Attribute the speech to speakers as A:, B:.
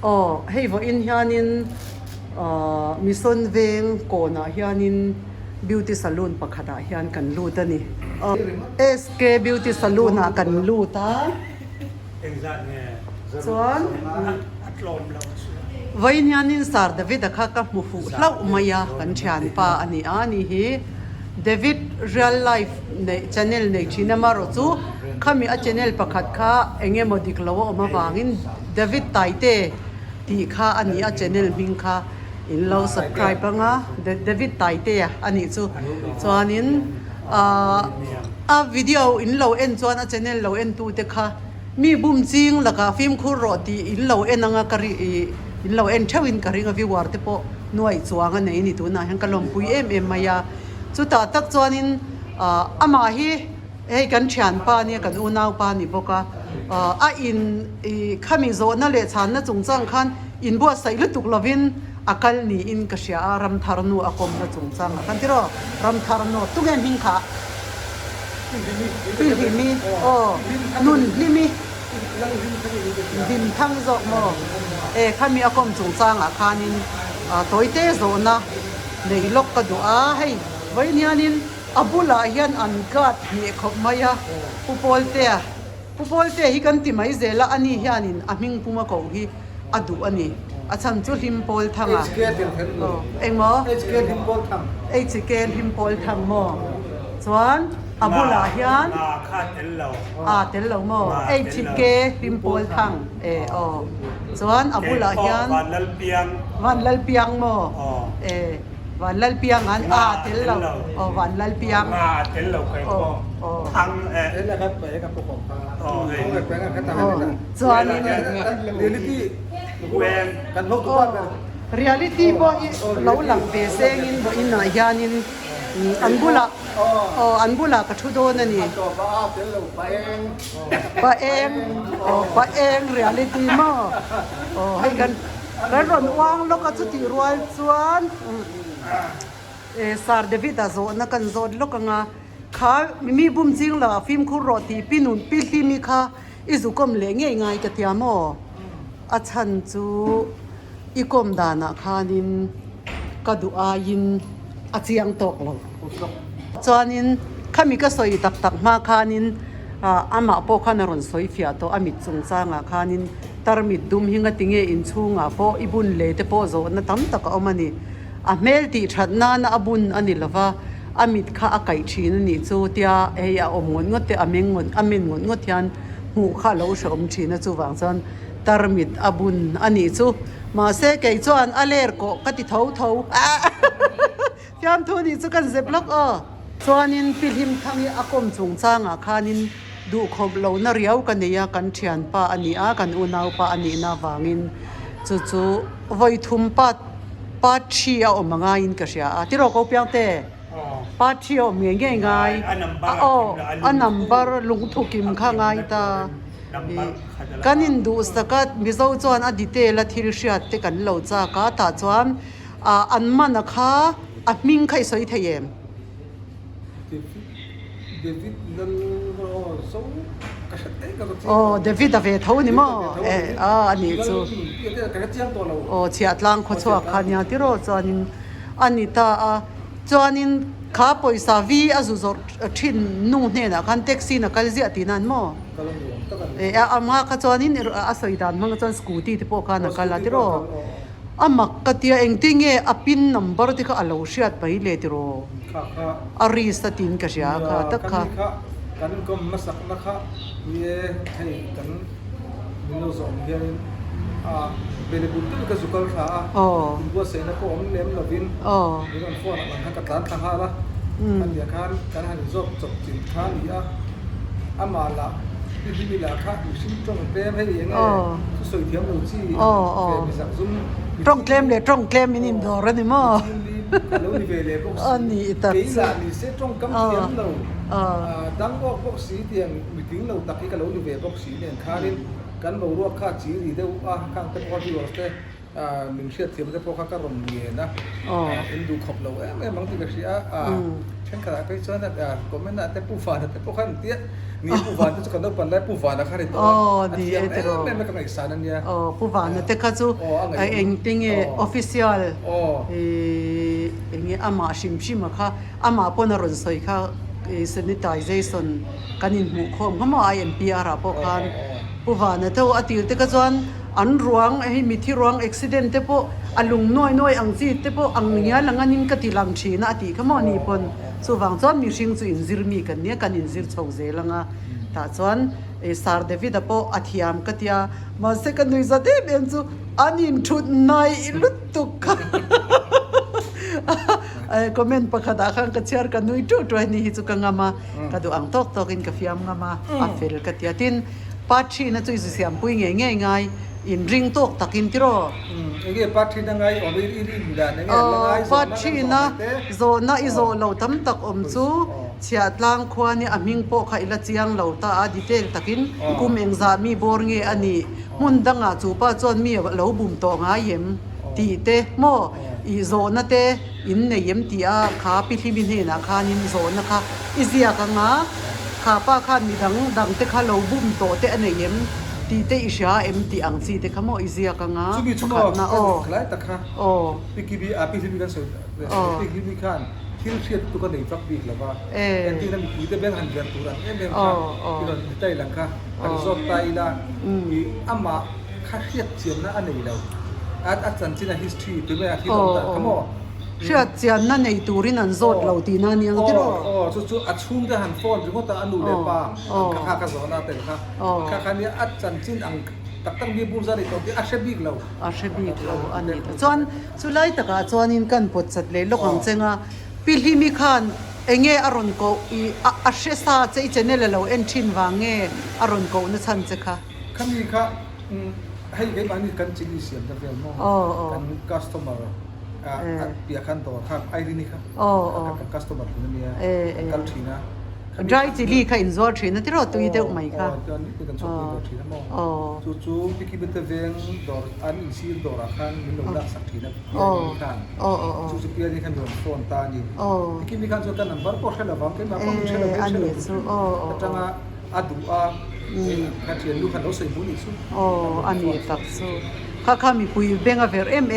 A: Aw hei vawiin hianin ahh Mission veng kawnah hianin beauty saloon pakhatah hian kan lut a ni. SK beauty saloon ah kan lut a. Chuan vawiin hianin Sir David-a kha ka hmu fuh hlauh mai a, kan thianpa a ni a ni hi. David real life neih channel nei thin amarawh chu khami a channel pakhat kha eng emaw dik lo a awm avangin David Taite tih kha a ni a channel hming kha in lo subscribe anga David Taitea a nih chu chuanin ahh a video in lo en chuan a channel lo en tu te kha mi bum ching lakah fimkhur rawh tih in lo en anga ka ri ih in lo en theuh in ka ring a viewer te pawh. Nuaih chuang a nei ni tunah hian ka lawmpui em em mai a, chutah tak chuanin ahh amah hi hei kan thianpa ania kan unaupa a ni bawk a, ahh a in ih khami zawhna leh chhanna chungchang khan inbuatsaih lutuk lovin a kal niin ka hria a, Ramthar nu a kawmna chungchang ah khan tiraw Ramthar nu tunge hming kha? Pi Hlimi aw Nun Hlimi. Hlimthang zawk maw? E, khami a kawm chungchangah khanin tawite zawhna nei lawk ka duh a, hei vawiin hianin a bulah hian an guard hneh khawp mai a, Pu Pawltea, Pu Pawltea hi kan ti mai zel a, ani hianin a hming puma koh hi a duh a ni, a chhan chu Hlim Pawlthanga, aw engmaw? HK Hlim Pawlthang maw? Chuan a bulah hian a tel lo maw? HK Hlim Pawlthang e aw chuan a bulah hian Vanlalpiang maw? E Vanlalpiang an a tel lo aw Vanlalpiang aw chuanin reality pawh hi lo lang ve sengin vawiinah hianin An bulah aw an bulah ka thu dawn a ni. Pa eng aw pa eng reality maw aw hei kan kan rawn uang lawk a chutih rual chuan e Sir David a zawhna kan zawt lawk anga kha mi bum ching lo ah fimkhur rawh tih pi nun pi hlimi kha i zukawm leh ngei ngai ka tia maw a chhan chu I kawm danah khanin ka duh aiin a chiang tawk lo. Chuanin khami ka sawi tak tak hma khanin amah pawh khan a rawn sawi fiah tawh a mit chungchangah khanin tarmit dum hi ngatinge inchhungah pawh i bun leh te pawh zawhna tam tak a awm a ni. A hmel tih that nana a bun a ni lova, a mit kha a kaih thin a nih chu tia hei a awm ngawt ngawt te a meng ngawt a men ngawt ngawt hian hmuh kha a lo hrehawm thin a chuvang chuan Tarmit a bun a nih chu. Mahse kei chuan a ler kawh ka ti tho tho. Fiamthu nih chu kan zep lawk aw. Chuanin Pi Hlimthangi a kawm chungchangah khanin duhkhawp lohna riau ka nei a, kan thianpa a ni a, kan unaupa a nihna avangin chu chu vawi thum pa pa thi a awm a ngaiin ka hria a. Tiraw ko Piangte? Pa thi a awm ngei ngei ngai. Aw, a number lungthukim kha ngai ta. Kan induhsak a, Mizo chuan a detail a thil hriat te kan lo chak a, tah chuan an man a kha a hming kha i sawi thei em? Aw David a ve tho ni maw? E a a nih chu. Aw chhiahtlang khawchhuak kha nia tiraw chuanin a ni ta a, chuanin kha pawisa vi a zu zawrh thin nu hnenah khan taxi in a kal ziah tihna an maw? E a anga kha chuanin a sawi dan hmang chuan scooty te pawh khan a kal a tiraw a mak ka tia engtin nge a pin number te kha a lo hriat mai le tiraw a risk a tiin ka hria a kha tak kha.
B: Kan kawm hmasak na kha ni e hei kan min lo zawh ang hianin a belebul deuh ka zu kal thla a inbuatsaihna pawh awm lem lovin min rawn phone ang khan ka tlan thla nghal a khatiang khan kan han inzawp chawp chin kha a ni a amah lah i hlimi lah kha mihring tawng tlem hei eng nge thusawi thiam lo chi ve mi zak zum
A: tawng tlem leh tawng tlem in indawr a ni maw
B: ka lo ni ve leh bawk si kei lah ni se tawngkam thiam lo dang awk bawk si tiang miting lo tak hi ka lo ni ve bawk si nen khanin kan boruak kha chi ri deuh a khang te pawh viewers te Min hriatthiam te pawh kha ka rawn ngen a, in duh khawp lo em em ang tih ka hria a. Thenkhatah phei chuan comment ah te Pu Vana te pawh khan an tia, ni Pu Vana te chu kan naupan lai Pu Vana kha a ni tawh a, a thiam em em a ka ngaihsan a nia.
A: Aw Pu Vana te kha chu engte nge official eng nge amah hrim hrim a kha amah pawn a rawn sawi kha sanitization kan inhmuh khawm kha maw IMPR ah pawh khan Pu Vana te ho a tir te kha chuan An ruang, hei mithi ruang accident te pawh a lung nuai nuai ang chi te pawh ang ngial ang anin ka ti lang thin a a tih kha maw ni pawn chuvang chuan mihring chu inzir mi kan nia kan inzir chho zel ang a tah chuan Sir David-a pawh a thiam ka tia mahse ka nui zat em em chu an inthut hnaih lutuk kha comment pakhat ah khan ka chhiar ka nui tuah tuah a ni hi chu ka ngam a ka duh ang tawk tawk in ka fiam ngam a a fel ka tia tin Part thina chu i zu siampui ngei ngei ngai in ring tawk takin tiraw?
B: Enge part thina ngai awm i rin dan enge la ngai zawhna
A: Part thina zawhna i zawh lo tam tak awm chu Chhiahtlang khua nia a hming pawh kha i la chiang lo ta a detail takin kum engzah mi bawr nge a nih hmun dangah chu pa chuan mi lo bum tawh ngai em tih te maw i zawhna te in nei em tih a kha pi hlimi hnenah khanin zawhna kha i ziak anga Kha pa khan mi dang dang te kha lo bum tawh te a nei em tih te i hria em tih ang chi te kha maw i ziak anga
B: Chumi chu maw
A: pakhatna
B: ka
A: aw
B: khalai tak kha
A: aw
B: Pikibi a Pihlimi kan sawi
A: aw
B: Pihlimi khan thil hriat tu ka nei vak bik lo va
A: e
B: entirna mipui te beng han ver tur ang em em kha
A: aw aw
B: i rawn detail ang kha han
A: aw
B: zawt ta ila
A: um
B: i amah kha hriat chianna a nei lo a a chanchin a history tih mai a thil
A: aw
B: awm dan kha
A: aw
B: maw.
A: Hriat chianna nei turin an zawt lo tihna a ni ang tiraw?
B: Aw, chu chu a chhungte han phone ringawt a, a nu leh pa kha kha ka zawhna tel kha. Kha kha nia a chanchin ang tak tak mi bur zan i tawh tih a hre bik lo.
A: A hre bik lo a ni ta. Chuan chulai takah chuanin kan pawt chat leh lawk ang cheng a, Pi Hlimi khan enge a rawn koh i a hre sa che i channel a lo en thin vang nge a rawn koh na chhan che kha?
B: Khami kha hei keimahni kan chili siamna vel maw kan customer a piah khan dawr kha Irene kha kan customer thin a nia kan kal thin a.
A: Dry chili kha in zuar thin a tiraw tui deuh mai kha.
B: Aw chuan nitin kan chhuak tui thin a maw. Chu chu Pikibete veng dawr an insir dawrah khan min lo lak sak thin a Piani khan. Chu chu Piani khan min rawn phone ta a ni. Pikimi khan chuan ka number pawh hre lovang keimah pawh min hre lo hre lo atanga a duh a ka thiannu khan lo sawi hmu nih chu.
A: Aw a ni tak chu. Kha kha mipui beng a verh em em.